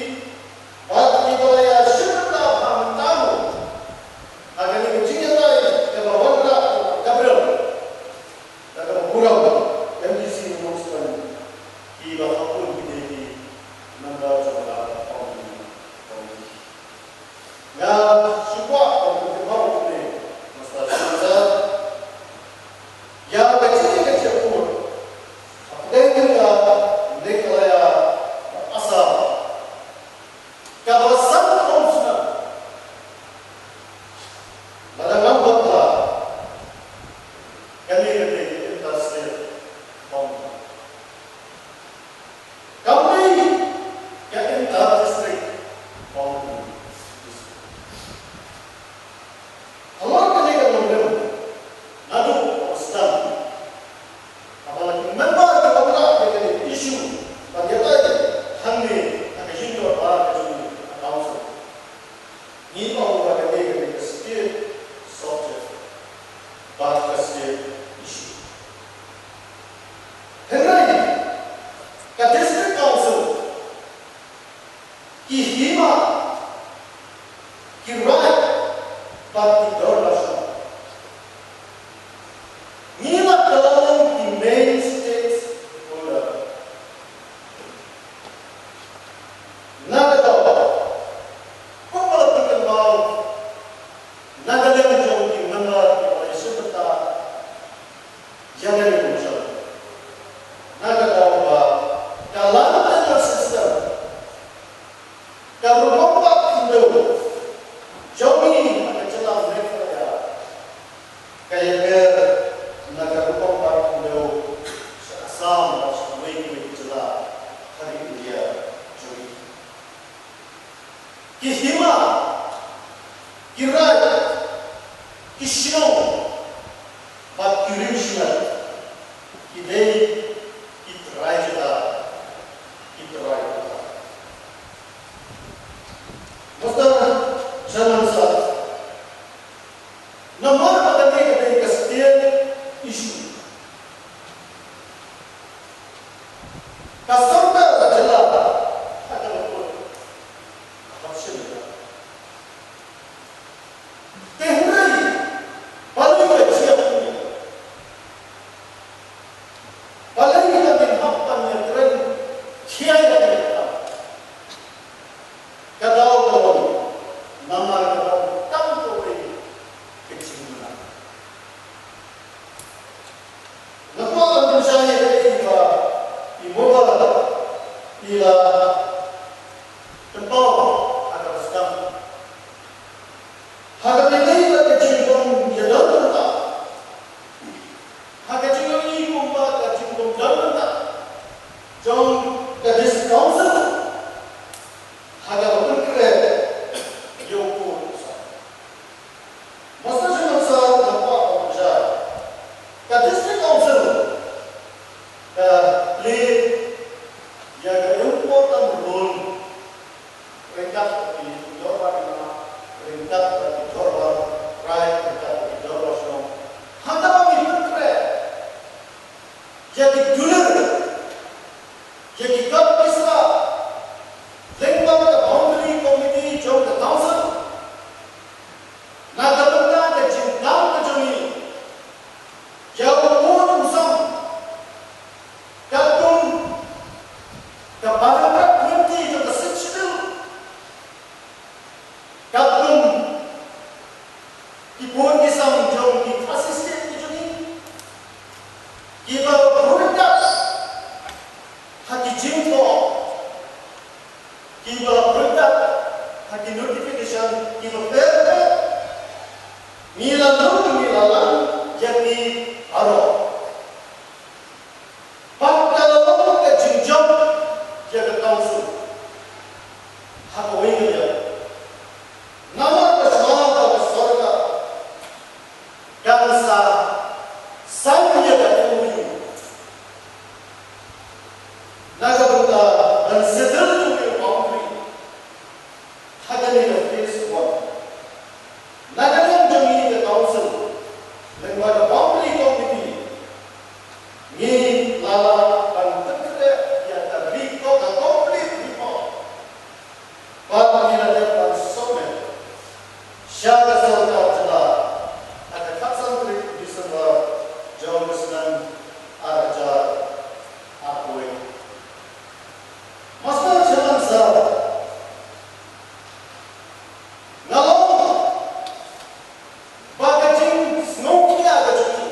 Ki hima, ki raid, bad ki dorbar shnong. Ngi la don ki main stakeholder. Na ka daw, kumba la pynkynmaw na ka liang jong ki member kiba la ïashim bynta ïa kane ka commission, na ka daw ba ka land tenure system, ka rukom bat khyndew jong ngi ha ka jylla Meghalaya, ka ïaker na ka rukom bat khyndew sha Assam bad sha kiwei kiwei ki jylla ha ri India jong ngi. Ki hima, ki raid, ki shnong bad ki riewshlur, ki dei ki trai jylla, ki trai jylla. Mister Chairman Sir, namar ba kane ka dei ka state issue, ka sorkar jylla ha kaba kut ka hap shim ïa ka. Te hynrei balei ka jia kumne? Balei ka dei hap ban ïakren khia ïa ka? Ka daw ka long namar ka long tang kawei ka jingmynang. Nga kwah ban pynshai ïa kaei ba i Mobile i la pynpaw ha kaba sdang. Ha kaba ïadei bad ka jingbym ïadon bynta, ha ka jingïohi kumba ka jingbym don bynta jong ka District Council ha kaba pynkhreh ïa u pud u sam. Mister Chairman Sir, nga kwah ban pynshai, ka District Council ka play ïa ka important role ryngkat bad ki dorbar hima, ryngkat bad ki dorbar raid, ryngkat bad ki dorbar shnong, ha kaba ngi pynkhreh ïa ki dulir, ïa ki kot ki sla lyngba ka Boundary Committee jong ka Council. Na ka bynta ka jingkam ka jong ngi ïa u pud u sam, katkum ka paragraph twenty jong ka Sixth Schedule, katkum ki pud ki sam jong ki Khasi State ki jong ngi, kiba pynroi ha ki jingthoh, kiba pynroi ha ki notification kiba pher pher, ngi la lum ngi la lang ïa ki baroh. Bad ka la long ka jingjop ïa ka Council ha kawei ka liang. Namar ka shuwa ba ka sorkar kan sa sign ïa ka M O U na ka bynta ban settle ïa u boundary ha kane ka phase one. Na ka liang jong ngi ka Council lyngba ka Boundary Committee, ngi la lah ban pynkhreh ïa ka report, ka complete report. Bad ngi la dep ban submit sha ka sorkar jylla ha ka khatsan tarik December jong ka snem ar hajar arphew wei. Mister Chairman Sir, nga long ba ka jingsngewkhia ka jong ngi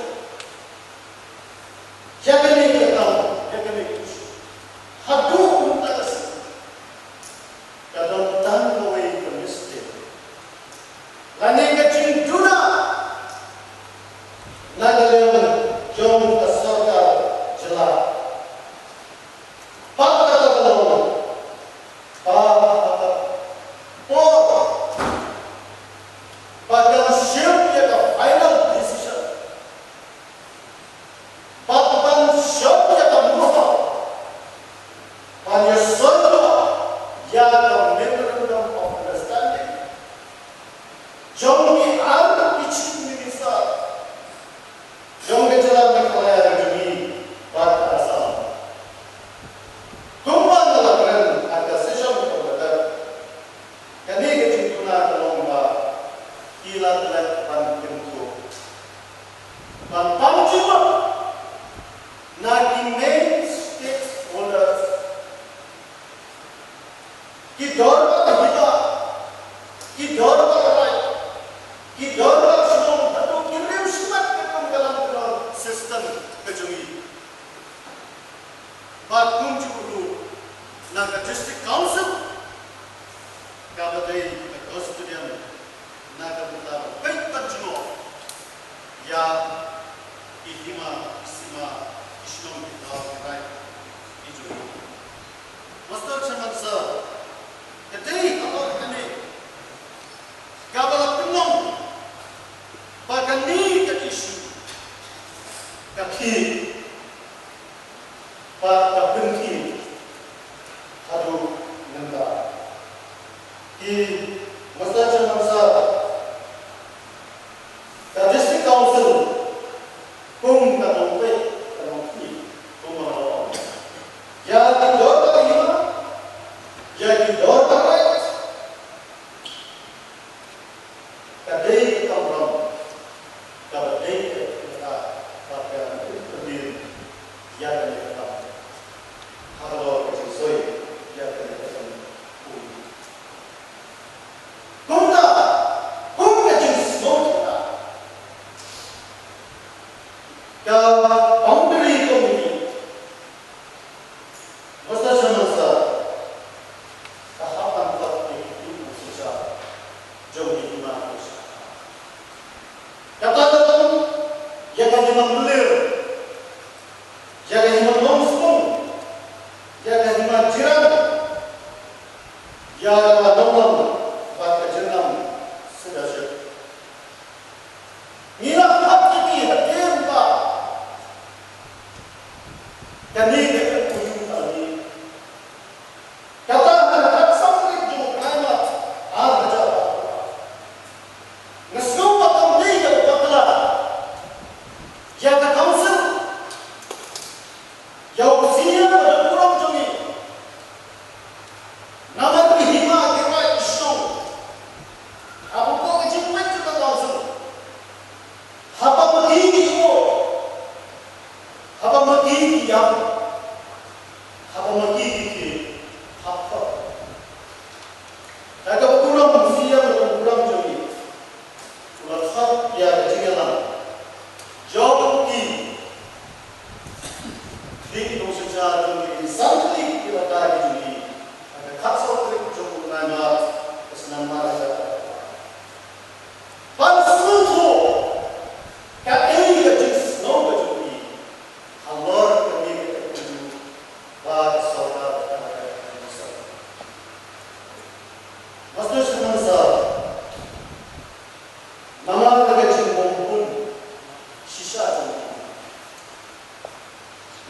ïa kane ka kam, ïa kane ka issue, haduh mynta ka sngi ka don tang kawei ka mistake lane ka jingduna na ka liang jong ka sorkar jylla. Bad kata ka long ba ha ka por ba kan shim ïa ka final decision, ba kan shim ïa ka mukotduma, ban ïasoi ïa ka memorandum of Ki dorbar hima, ki dorbar rai, ki dorbar shnong haduh ki riewshimet ka kum ka lam ka long system ka jong ngi. Bad kumjuh ruh na ka District Council, kaba dei ka custodian na ka bynta ban jngoh ïa ki hima, ki sima, ki shnong, ki thaw, ki rai, ki jong ngi. Master Chairman Sir, ka dei halor kane kaba la pynlong ba kane ka issue ka thied bad ka pynthied haduh mynta. Ki Master Chairman Sir, ka District Council kum ka nongpeit ka nongthied, kum ka nongpeit ïa ki dorbar hima, ïa ki dorbar rai, ka dei ka kamram, kaba dei ka, ka, ka, ka, ka, ïa kane ka kam. Halor ka jingsoi ïa kane ka kam. Kumta, kum ka jingsngewthuh, ka boundary committee, Master Chairman Sir, ka hap ban pat ïa ki tip u synshar jong ki hima ki sha. Kata ka long ïa ka hima Mlir, ïa ka hima Nongspung, ïa ka hima Jirang, ïa ka Nonglam bad ka Jyrngam Sdashet. Ngi la hap ïa ki hadien ba kane ka M O U ka la mih. Kata ha ka khatsaw tarik jong u bnai March ar hajar arphew. Nga sngew ba kam dei ka bakla ïa ka council, ïa u C E M bad u burom jong ngi. Namar ki hima ki rai ki shnong, haba poi ka jingpeit jong ka council, haba ma ki ki ïoh, haba ma ki ki ïam, haba ma ki ki thied, hap khot. Da kaba burom, u C E M bad u burom jong ngi u la khot ïa ka jingïalang jong ki, ki nongsynshar jong ngi, ki san tylli ki lada ki jong ngi, ha ka khatsaw tarik jong u bnai March ka snem ar hajar. Ban sngewthuh kaei ka jingsngew ka jong ki halor kane ka M O U ba ka sorkar ka la ai. Master Chairman Sir, namar ka jingbym hun shisha jong ngi,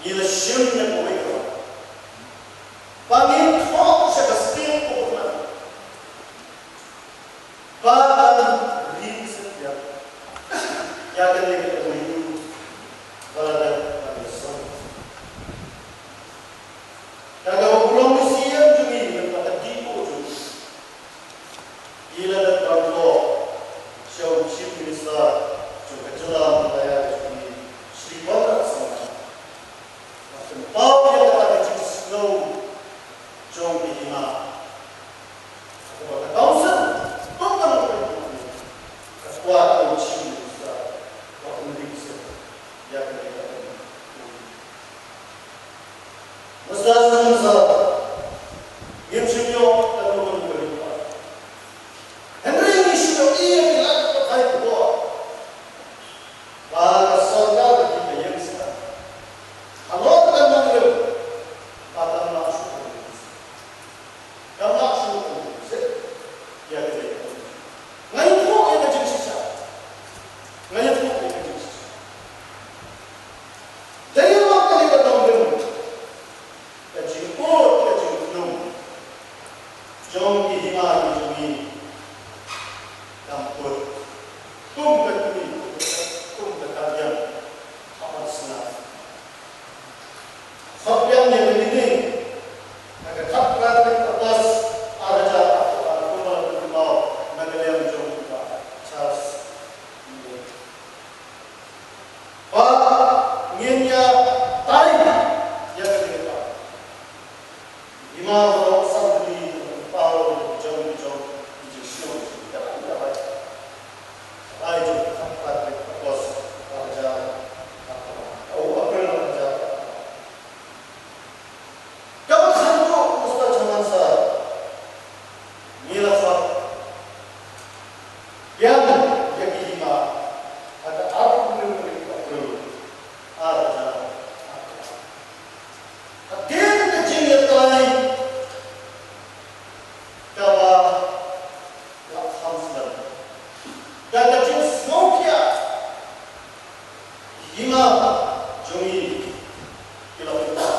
ngi la shim ïa kawei ka mat ba ngin thoh sha ka State Government ba kan rim sngewthuh ïa kane ka M O U ba la dep ban ïasong. Ka kaba burom u C E M jong ngi, mynta ka D O jong ngi, i la dep ban thoh sha u Chief Minister jong ka jylla Meghalaya jong ngi, Shri Conrad Sangma, ban pynpaw ïa kata ka jingsngew jong ki hima. Kaba ka council, kum ka nongpeit, ka kwah u Chief Minister ba un rim sngewthuh ïa kane ka M O U. Master Chairman Sir, ngim shym ïoh kano kano ka lypa. Hynrei ngi shu ïohi ïa ki lad pathai khubor ba ka sorkar ka ïeng skhem halor ka nongrim ba kam lah shuh. Kam lah shuh ïa ka jingïathuh. Nga ïathuh ïa ka jingshisha. Nga ïathuh ïa ka jingshisha. Dei namar kane ka nongrim, ka jingput, ka jingpynlong jong ki hima ki jong ngi kam put kum ka tnga, kum ka tnga, kum ka tnga. Haba sngap, haba ïa kane ka meeting, ha ka khatphra tarik August, ar hajar arphew ar, kumba la pynpaw na ka liang jong u Bah Charles Miller. Ba ngin ïa tai ïa kane ka hima baroh san tylli. Ka ka jingsngewkhia, hima jong ngi ki la pynpaw.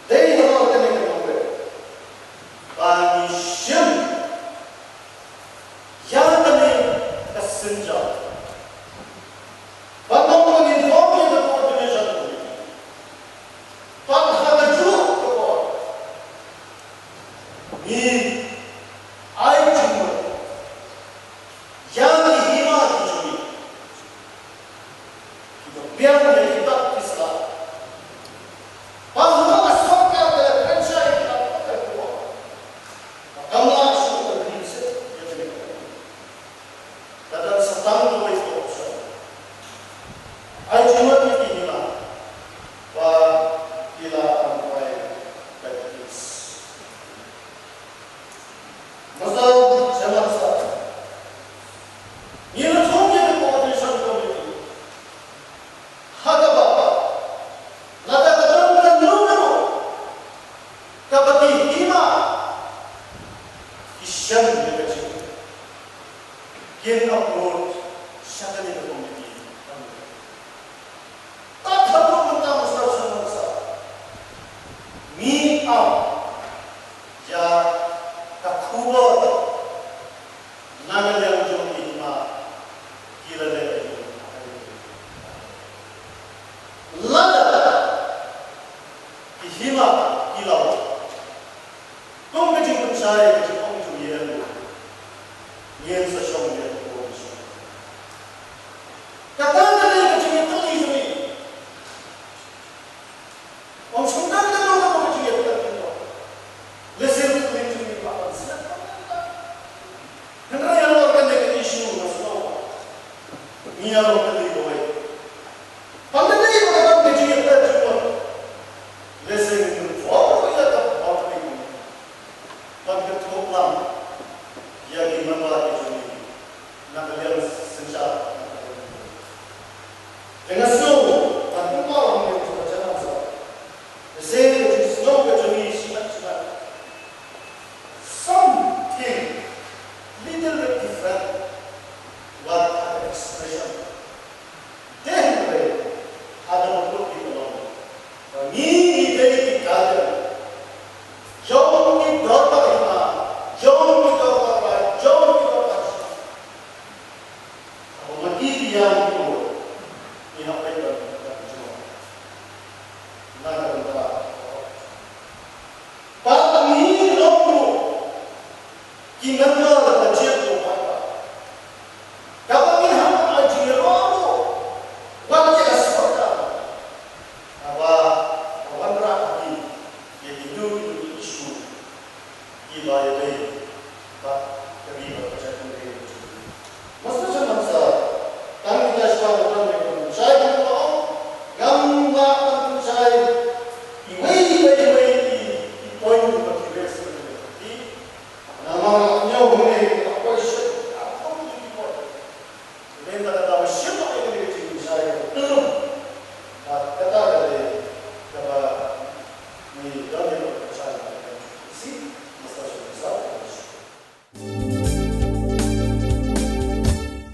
Dei halor kane ka nongwei ba ngi shim ïa kane ka synjam. Ba nong ba ngin ong ïa ka coordination committee. Bad ha kajuh ka por ngi ai jingmut ïa ki hima ki jong ngi kiba biang ïa ki baptisma. Ba haba ka sorkar ka la kren shai ïa ka, ka la kren, ba kam lah shuh ban rim shuh ïa kane ka. Ka dang sa tang kawei ka option. Ai jingmut ïa ki hima ba ki la pynpaw ka case. Masalah sha nangta, ngi la thung ïa ka coordination committee. Ha kaba lada ka don kano kano kaba ki hima ki shem ïa ka jingmut, kin upload sha kane ka committee. Tat haduh mynta, Master Sir, Master, ngi am ïa ka khubor na ka liang jong ki hima ki la leh ïa ki. Lada ki hima ki la wan, kum ka jingpynshai ka jingong jong ngi, ngin sa shong ïa ka committee. Kata ka dei ka jingïatylli jong ngi. Ym shym dang kano kano ka jingïatylli jong ngi. Lehse ka jingïatylli jong ngi ka ban sngewthuh. Hynrei halor kane ka issue nga sngew ngi ïa long kylli kawei. Pynban dei ba ka don ka jingïatylli jong ngi. Lehse ngin ym pynbor ïa ka boundary. Ban kynthoh lang ïa ki member ki jong ngi na ka liang synshar. Te nga sngew ban pynpaw lang ïa ka jingïatylli. Te sa ka jingsngew ka jong ngi shimet shimet, something little bit different what the expression. Te hynrei, ha kaba kut ïa ka long ba ngi ngi dei ki guardian jong ki dorbar hima, jong ki dorbar rai, jong ki dorbar shi. Haba ma ki ki ïam ki bun, ngi hap peit ban peit ban jngoh na ka bynta. Ba ngi long ruh ki member ka jaitbynriew, kaba ngin hap ban ai jingïarap ruh wat ïa ka sorkar, kaba ka wanrah ha ngi ïa kino kino ki issue kiba ïadei bad